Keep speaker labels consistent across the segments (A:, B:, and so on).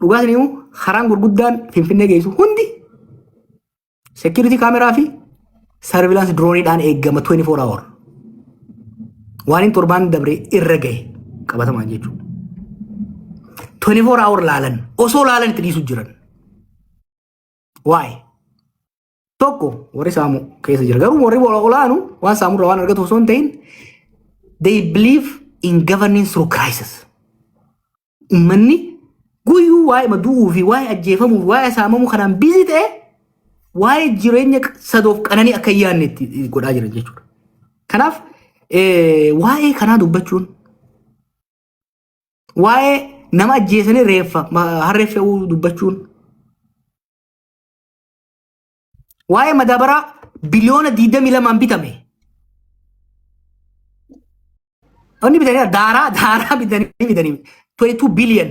A: Dhugaa isin himu, karaan gurguddaan Finfinnee geessu hundi security kaameraa fi surveillance drooniidhaan eegama 24 hour. Waan hin torbaan dabre irra gahe qabatamaan jechuudha. 24 hour laalan, osoo laalan itti dhiisu jiran. Waa'ee tokko warri saamu keessa jira, garuu warri olaanu waan saamurraa waan argatu osoo hin ta'in, they believe in governing through crisis. Uummanni guyyuu waa'ee du'uu fi waa'ee ajjeefamuu fi waa'ee saamamuu kanaan busy ta'e, waa'ee jireenya sadoof qananii akka hin yaadne itti godhaa jiran jechuudha. Kanaaf waa'ee kanaa dubbachuun, waa'ee nama ajjeesanii reeffa harree fe'uu dubbachuun, waa'ee madaabaraa biliyoona 22n bitame. Inni bitanii daaraa daaraa bitanii 22 billion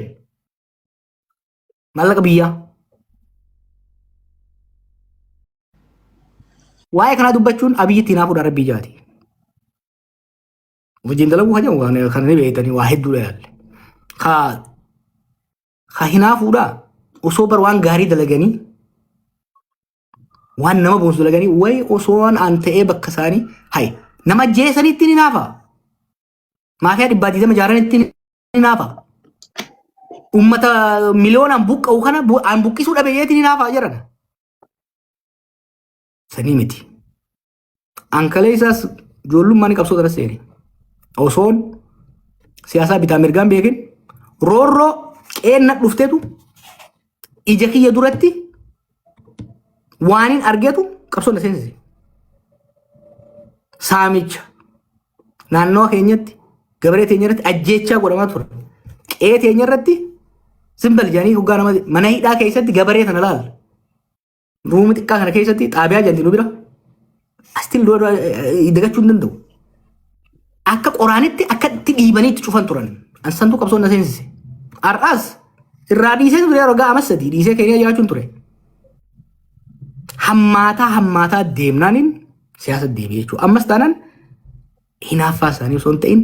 A: maallaqa biyyaa. Waa'ee kanaa dubbachuun Abiyyitti hinaafuudha, rabbii jaati. Wajjin dalaguu kan jedhamu kana ni beektanii, waa hedduudha yaalle. Ka ka hinaafuudha, osoo bar waan gaarii dalaganii, waan nama boonsu dalaganii, wayi osoo waan aan ta'ee bakka isaanii hay nama ajjeesanitti ni hinaafa. Maafiyaa 120 ijaaranitti ni hinaafa. Uummata miliyoonaan buqqa'u kana aan buqqisuu dhabe jeetiin hinaafa jedhan. Sanii miti. Ankalee isaas ijoollummaan qabsoo tana seene. Osoon siyaasaa bitaa mirgaan beekin, roorroo qeenna dhuftetu ija kiyya duratti waanin argetu qabsoo na seensise. Saamicha naannawa keenyatti, gabaree teenya irratti ajjeechaa godhamaa ture. Qe'ee teenya irratti simbal jedhanii hoggaa nama mana hidhaa keessatti gabaree tana laala. Ruumii xiqqaa kana keessatti xaabiyaa jedhamti nu bira. Astil dagachuu hin danda'u. Akka qoraanitti akka itti dhiibanii itti cufan turan. Ansantu qabsoon na seensise. Har'aas irraa dhiisee ture, yeroo ga'a 3 dhiisee keenya jiraachuun ture. Hammaataa hammaataa deemnaaniin siyaasa deebi'e jechuudha. Ammas taanaan hinaaffaa isaanii osoo hin ta'in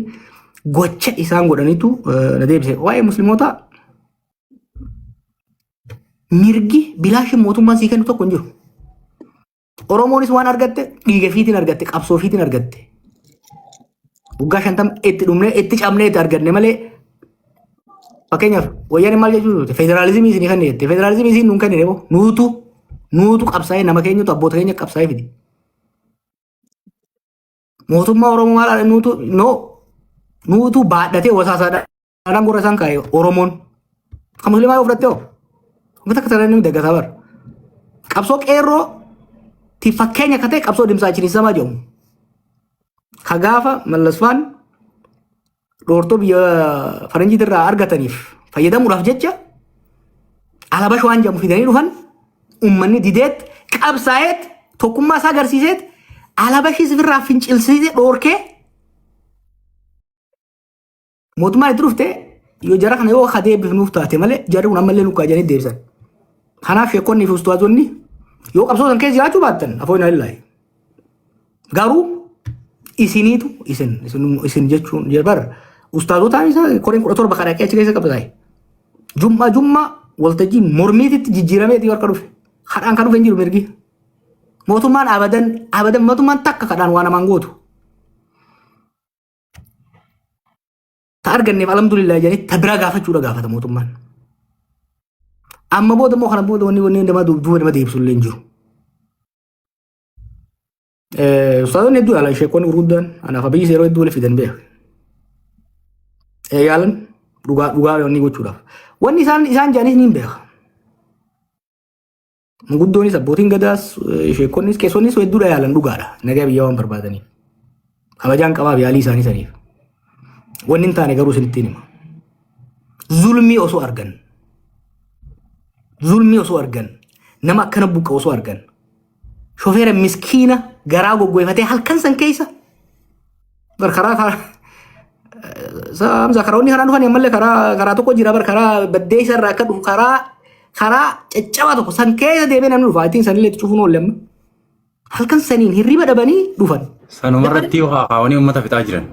A: gocha isaan godhanitu na deebise. Waa'ee musliimotaa, mirgi bilaashin mootummaan sii kennu tokko hin jiru. Oromoonis waan argatte dhiiga fiitiin argatte, qabsoo fiitiin argatte. Waggaa 50 itti dhumnee, itti cabnee itti arganne malee, fakkeenyaaf wayyaaneen maal jechuu turte? Federaalizimii isinii kenne jette. Federaalizimii isiin nuun kennine moo nuutu qabsaa'ee, nama keenyatu, abboota keenya qabsaa'ee fide. Mootummaa Oromoo maal nuutu no nuutu baadhatee wasaasaadhaan gurra isaan kaa'e Oromoon. Kan musliimaa yoo fudhatte hoo? Wanta akka tanaan namni dagataa bara. Qabsoo qeerroo ti fakkeenya akka ta'e qabsoo dimsaa chinisamaa jedhamu. Ka gaafa Mallasfaan dhoortoo biyya faranjiitirraa argataniif fayyadamuudhaaf jecha alabash waan jedhamu fidanii dhufan, uummanni dideet qabsaa'eet tokkummaa isaa agarsiiseet alabashiis ofirraa fincilsiisee dhoorkee mootummaan itti dhufte, yoo jara kana yoo akka deebifnuuf taate malee jarri kun ammallee nukkaa jedhanii deebisan. Kanaaf sheekonni fi ustaazonni yoo qabsoo san keessa jiraachuu baattan afoo hin lillaahi. Garuu isiniitu isin isin isin jechuun bar ustaazotaan isaa koreen 17 kan dhaqee achi keessa qabsaa'e. Jum'aa jum'aa waltajjii mormiititti jijjiirameeti harka dhufe. Kadhaan kan dhufe hin jiru mirgi. Mootummaan abadan abadan mootummaan takka kadhaan waa namaan gootu. Ta arganneef alhamdulillah jedhanii ta biraa gaafachuudha gaafata mootummaan. Amma booda immoo kana booda wanni nama duuba nama deebisu illee hin jiru. Ustaazonni hedduu yaalan, sheekonni gurguddaan anaaf Abiyyi yeroo hedduu wali fidan beeka. Yaalan dhugaa dhugaa wanni gochuudhaaf. Wanni isaan jedhanis ni beeka. Manguddoonis, abbootiin gadaas, sheekonnis, qeessonnis hedduudha yaalan, dhugaadha. Nagaa biyyaa waan barbaadaniif. Kabajaan qabaaf yaalii isaanii saniif. Wanni hin taane garuu isinittiin hima. Zulmii osoo argan. Zulmii osoo argan. Nama akkana buqqa osoo argan. Shofeera miskiina garaa goggoifatee halkan san keessa bar karaa karaa Hamza karoonni kanaan dhufan ammallee karaa karaa tokko jira bar, karaa baddeessa irraa akka dhufu, karaa karaa caccabaa tokko san keessa deemee namni dhufa, ittiin sanillee itti cufuun oolle. Amma halkan saniin hirriba dhabanii dhufan.
B: Sanuma irratti yoo haakaawanii uummata fixaa jiran.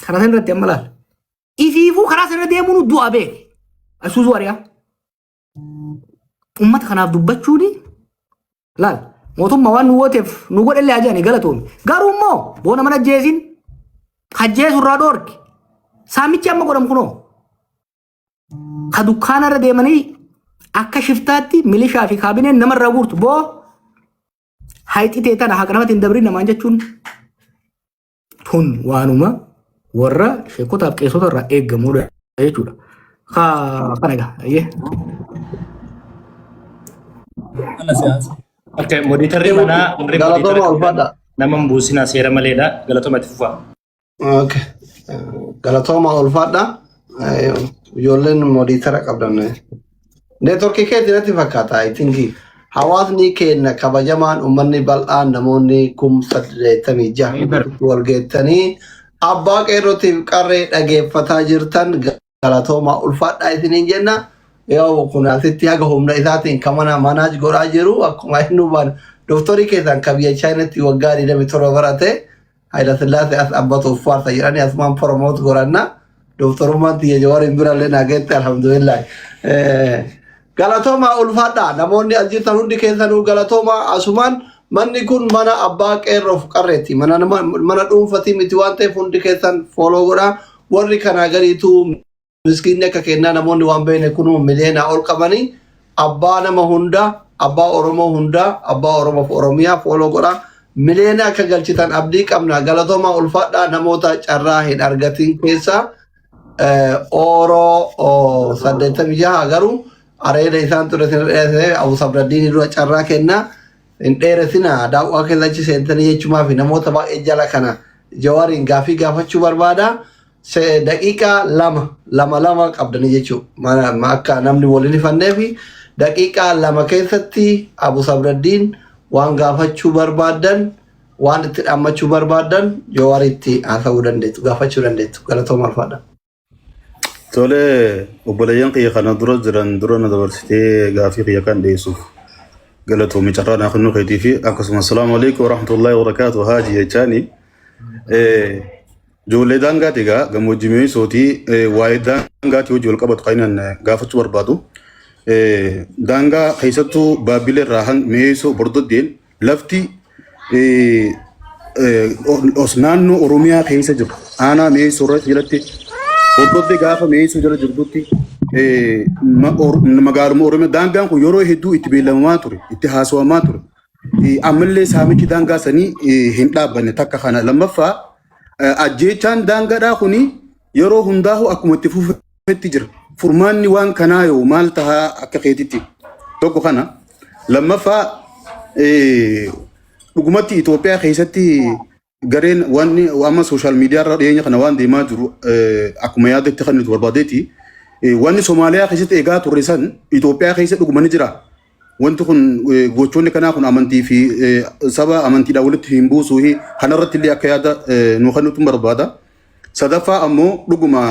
A: Karaa san irratti amma laala. Ifiifuu karaa sana deemuun du'a beeke. Isuuzuu ari'aa. Uummata kanaaf dubbachuuni laal mootummaa waan nu gooteef nu godhellee haa jedhani galatoomi. Garuu immoo boona mana ajjeesin ajjeesu irraa dhoorki. Saamichi amma godhamu kunoo ka dukkaana irra deemanii akka shiftaatti milishaa fi kaabineen namarraa guurtu boo hayxi ta'e tana haqa namatti hin dabrin namaan jechuun tun waanuma warra sheekotaaf qeessota irraa eeggamudha jechuudha. Kana egaa ayyee.
C: Ana siyaasa.
D: Okay, moderatorri manaa warri
E: Galatooma
D: moderator
E: ulfaadha.
D: nama hin buusinaa seera maleedha. Galatooma itti fufaa.
E: Okay. Galatooma ulfaadha. Ijoolleen moderator qabdan. Networkii keetti natti fakkaata. I think hawaasni keenya kabajamaan, uummanni bal'aan, namoonni 86,000 wal geettanii abbaa qeerrootiif qarree dhageeffataa jirtan, galatooma ulfaadha isiniin jenna. Yoo kun asitti haga humna isaatiin kan mana manaaj godhaa jiru, akkuma inni hubaan doktorii keessan kan biyya Chaayinaatti waggaa 27 barate Hayila Sillaasee as abbatu uffaarsa jedhanii asumaan promote godhanna. Doktorummaan tiyya Jawaariin birallee naa geette, alhamdulillah. Galatooma ulfaadha. Namoonni as jirtan hundi keessanuu galatooma. Asumaan manni kun mana abbaa qeerroof qarreeti. Mana mana dhuunfatii miti waan ta'eef hundi keessan follow godha. Warri kanaa gadiitu miskiinni akka kennaa namoonni waan beekne kun miliyoonaa ol qabanii abbaa nama hunda, abbaa Oromoo hunda, abbaa Oromoof Oromiyaa follow godha. Miliyoona akka galchitan abdii qabna. Galatooma ulfaadha. Namoota carraa hin argatin keessa Ooroo 86 garuu areeda isaan ture sin dheeressee Abu Sabraddiin dura carraa kenna. Hin dheeressina, daawwaa keessa achi seentanii jechumaa fi namoota baay'ee jala kana Jawaariin gaafii gaafachuu barbaada. Daqiiqaa lama lama lama qabdanii jechuudha. Akka namni waliin ifannee fi daqiiqaa 2 keessatti Abu Sabraddiin waan gaafachuu barbaaddan, waan itti dhaammachuu barbaaddan Jawaariitti haasa'uu dandeettu, gaafachuu dandeettu. Galatooma, ulfaadha.
F: Tole, obboleeyyan kiyya kana dura jiran dura na dabarsitee gaafii kiyya kan dhiyeessuuf galatoomi carraa naa kennuu keetii fi akkasuma assalaamu alaikum warahmatullahi wabarakaatu haaji jechaani. Ijoollee daangaati egaa gammoojjii mi'eessootii waa'ee daangaatii hojii wal qabatu kan inni gaafachuu barbaadu. Daangaa keessattuu Baabbilee irraa hanga Mi'eessoo Bordoddeen lafti naannoo Oromiyaa keessa jiru aanaa Mi'eessoo irra jalatti Bordoddee gaafa Mi'eessoo jala jirtutti magaaluma Oromiyaa daangaan kun yeroo hedduu itti beellamamaa ture, itti haasawamaa ture. Ammallee saamichi daangaa sanii hin dhaabbanne takka. Kana lammaffaa, ajjeechaan daangaadhaa kuni yeroo hundaa'u akkuma itti fufetti jira. Furmaanni waan kanaa yoo maal tahaa akka keetitti? Tokko kana. Lammaffaa, dhugumatti Itoophiyaa keessatti gareen wanni amma social media irra dhiyeenya kana waan deemaa jiru akkuma yaadatti kan nuti barbaadeeti. Wanni Somaaliyaa keessatti eegaa turre san Itoophiyaa keessa dhuguma ni jira. Wanti kun gochoonni kanaa kun amantii fi saba amantiidhaan walitti hin buusuu fi kanarratti illee akka yaada nu kennutu barbaada. Sadaffaa ammoo dhuguma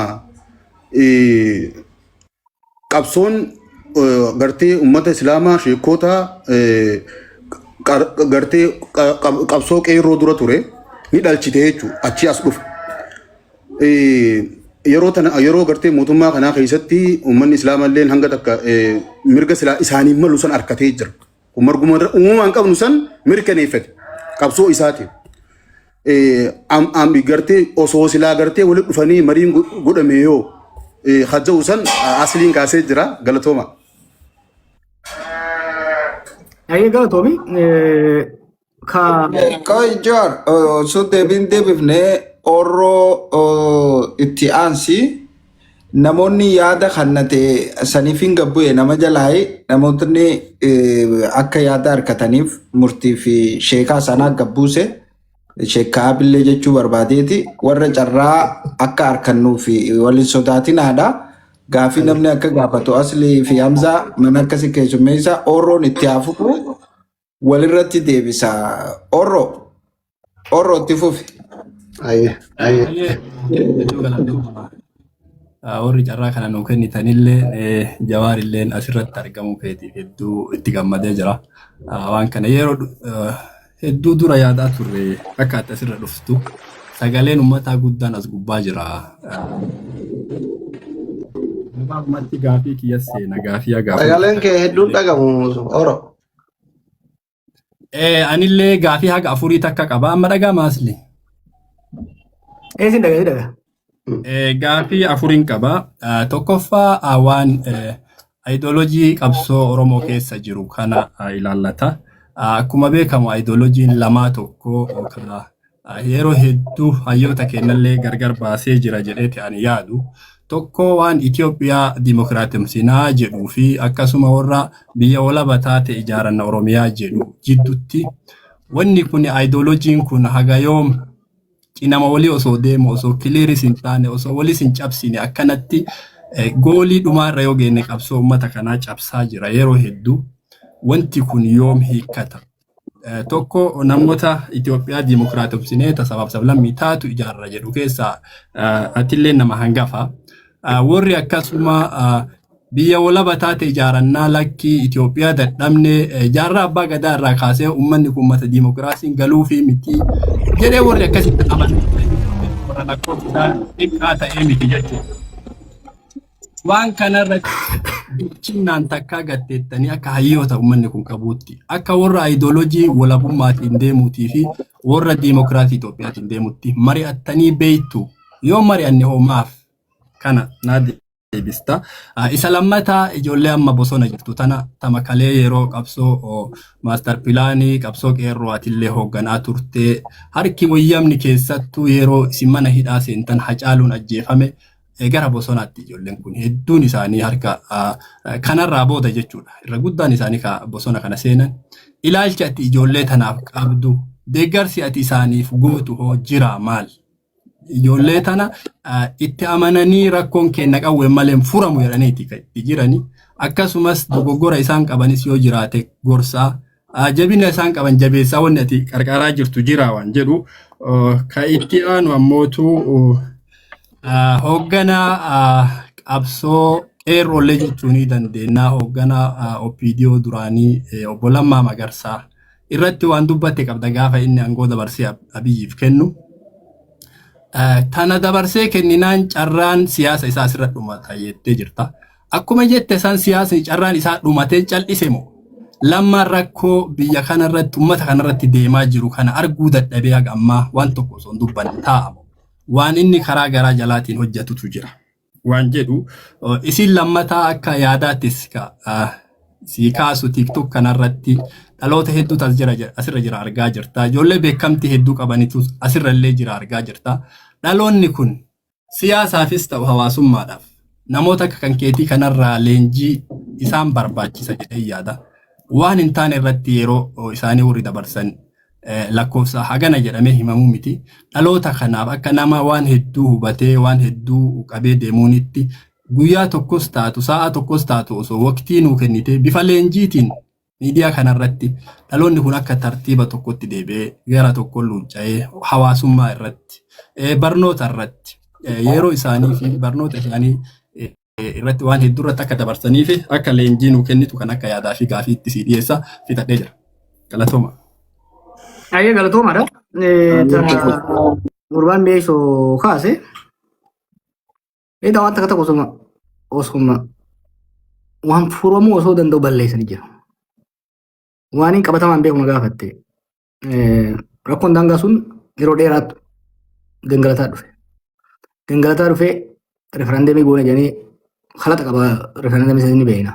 F: qabsoon gartee uummata islaamaa sheekota gartee qabsoo qeerroo dura ture ni dhalchite jechuudha, achii as dhufe. Yeroo tana yeroo gartee mootummaa kanaa keessatti uummanni islaamaa illee hanga takka mirga silaa isaanii malu san harkatee jira. Kun marguma uumamaan qabnu san mirkaneeffate qabsoo isaatiin. Gartee osoo silaa gartee walitti dhufanii mariin godhame yoo hajja'u san asliin kaasee jira, galatooma.
A: Ayyee, galatoomi. Ka
G: Qoy Jawaar, osoo deebiin deebifne orroo itti aansi namoonni yaada kannate saniif hin gabbu'e nama jalaayi namootni akka yaada harkataniif murtii fi sheekaa sanaa gabbuuse sheekaa billee jechuu barbaadeeti warra carraa akka harkannuu fi waliin sodaatinaadha. Gaafii namni akka gaafatu Aslii fi Hamzaa mana akkasii keessummeessa orroon itti haa fufu, walirratti deebisa. Orroo, orroo itti fufi.
E: Ayyee, ayyee.
C: Ayyee, hedduu galatooma. Warri carraa kana nuu kennitanillee, Jawaarilleen asirratti argamuu keetiif hedduu itti gammadee jira. Waan kana yeroo hedduu dura yaadaa turre akka ati asirra dhuftu, sagaleen uummataa guddaan as gubbaa jira. Gabaabumatti gaafii kiyya seena gaafii haga
E: Sagaleen kee hedduun dhagamu oro.
C: Anillee gaafii haga afurii takka qaba. Amma dhaga'ama asli.
A: Eesin dhaga, dhaga.
C: Gaafii afuriin qaba. Tokkoffaa waan ayidooloojii qabsoo Oromoo keessa jiru kana ilaallata. Akkuma beekamu ayidooloojiin lamaa tokko kana yeroo hedduu hayyoota keenyallee gargar baasee jira jedheeti ani yaadu. Tokko waan Itoophiyaa dimokiraatimsinaa jedhuu fi akkasuma warra biyya walaba taate ijaaranna Oromiyaa jedhu jidduutti wanni kun ayidooloojiin kun haga yoom cinama walii osoo deemu, osoo clear is hin taane, osoo walis hin cabsine, akkanatti goalii dhumaarra yoo geenne qabsoo uummata kanaa cabsaa jira yeroo hedduu. Wanti kun yoom hiikkata? Tokko namoota Itoophiyaa dimokiraatomsinee sabaaf sablammii taatu ijaarra jedhu keessaa atillee nama hangafa. Warri akkasuma biyya walaba taate ijaarannaa, lakkii Itoophiyaa dadhabne, jaarraa abbaa gadaa irraa kaasee uummanni kun uummata dimokiraasiin galuu fi miti jedhee warri akkasitti amanu warra lakkoofsaan xiqqaa ta'ee miti jechuudha. Waan kanarratti bilchinnaan takkaa gatteettanii akka hayyoota uummanni kun qabuutti, akka warra ayidooloojii walabummaatiin deemuutii fi warra diimokiraatii Itoophiyaatiin deemutti mari'attanii beektu? Yoo mari'anne hoo maaf? Kana naa deebista. Isa lammataa, ijoollee amma bosona jirtu tana tamakalee yeroo qabsoo master planii qabsoo qeerroo atillee hoogganaa turte, harki wayyamni keessattuu yeroo isin mana hidhaa seentan Hacaaluun ajjeefame, gara bosonaatti ijoolleen kun hedduun isaanii harka kanarraa booda jechuudha. Irra guddaan isaanii ka bosona kana seenan. Ilaalcha ati ijoollee tanaaf qabdu, deeggarsi ati isaaniif gootu hoo jira maal? Ijoollee tana itti amananii rakkoon keenya qawwee malee furamu jedhaniiti kan itti jirani. Akkasumas dogoggora isaan qabanis yoo jiraate gorsaa, jabina isaan qaban jabeessaa wanni ati qarqaraa jirtu jira waan jedhu. Ka itti aanu ammootu hoogganaa qabsoo qeerroollee jechuu ni dandeenya. Hoogganaa OPDO duraanii obbo Lammaa Magarsaa irratti waan dubbatte qabda gaafa inni aangoo dabarsee Abiyyiif kennu. Tana dabarsee kenninaan carraan siyaasa isaa asirra dhumata jettee jirta. Akkuma jette san siyaasni carraan isaa dhumatee cal'ise moo? Lammaan rakkoo biyya kanarratti uummata kanarratti deemaa jiru kana arguu dadhabee haga ammaa waan tokko osoo hin dubbanne taa'amu? Waan inni karaa garaa jalaatiin hojjetutu jira. Waan jedhu isin lammataa akka yaadaattis si kaasu, TikTok kanarratti dhaloota hedduutu as jira, asirra jira argaa jirta. Ijoollee beekamtii hedduu qabanitu asirra illee jira argaa jirta. Dhaloonni kun siyaasaafis ta'u hawaasummaadhaaf namoota akka kan keetii kanarraa leenjii isaan barbaachisa jedhee yaada. Waan hin taane irratti yeroo isaanii warri dabarsan lakkoofsa hagana jedhamee himamuu miti. Dhaloota kanaaf akka nama waan hedduu hubatee waan hedduu qabee deemuunitti guyyaa tokkos taatu, sa'a tokkos taatu, osoo waqtii nuu kennite bifa leenjiitiin miidiyaa kanarratti dhaloonni kun akka tartiiba tokkotti deebi'ee gara tokko luucca'ee hawaasummaa irratti, barnoota irratti, yeroo isaanii fi barnoota isaanii irratti waan hedduu irratti akka dabarsanii fi akka leenjii nuu kennitu kan akka yaadaa fi gaafii itti sii dhiyeessa fixadhee jira. Galatooma.
A: Ayyee, galatoomaadha. Gurbaan beeksoo kaase. Egaa waan takka tokko osuma waan furamuu osoo danda'u balleessanii jira. Waan hin qabatamaan beeku na gaafatte. Rakkoon daangaa sun yeroo dheeraatti gangalataa dhufe. Gangalataa dhufee referendumii goone jedhanii halaqa qaba, referendumii sana ni beekna.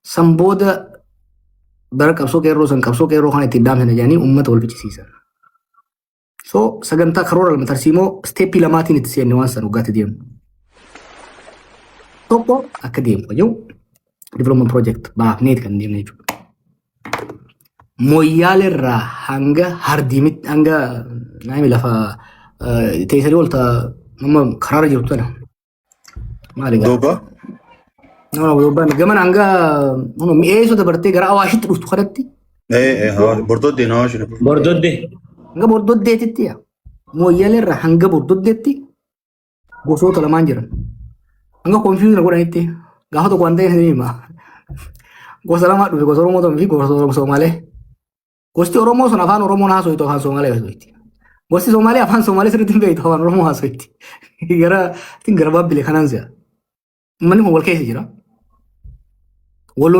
A: San booda bara qabsoo qeerroo san qabsoo qeerroo kana ittiin dhaamsine jedhanii uummata wal fichisiisan. So sagantaa karoora lama, tarsiimoo steppii lamaatiin itti seenne waan san waggaatti deemu. Tokko akka deemu jiru development project baafneeti kan deemne jechuudha. Moyyaale irraa hanga Hardiimitti, hanga naami lafa teessanii oolta amma karaarra jirtu tana. Maali gaa?
F: Dooba.
A: Nama Doobbaan gaman hanga mi'eessoo dabartee gara Awaashitti dhuftu kanatti.
F: Bordoddee na Awaash.
D: Bordoddee.
A: Hanga Bordoddeetitti yaa. Moyyaale irraa hanga Bordoddeetti gosoota lamaan jiran. Hanga confuse godhanitti gaafa tokko waan ta'eef ni hima. Gosa lamaa dhufe, gosa Oromoo fi gosa Somaalee. Gosti Oromoo sun afaan Oromoon haasoitu, afaan Somaalee haasoiti. Gosti Somaalee afaan Somaalee sirriitti hin beektu, afaan Oromoo haasoiti. Gara gara babbile kanaan si'a. Uummanni kun wal keessa jira. Wal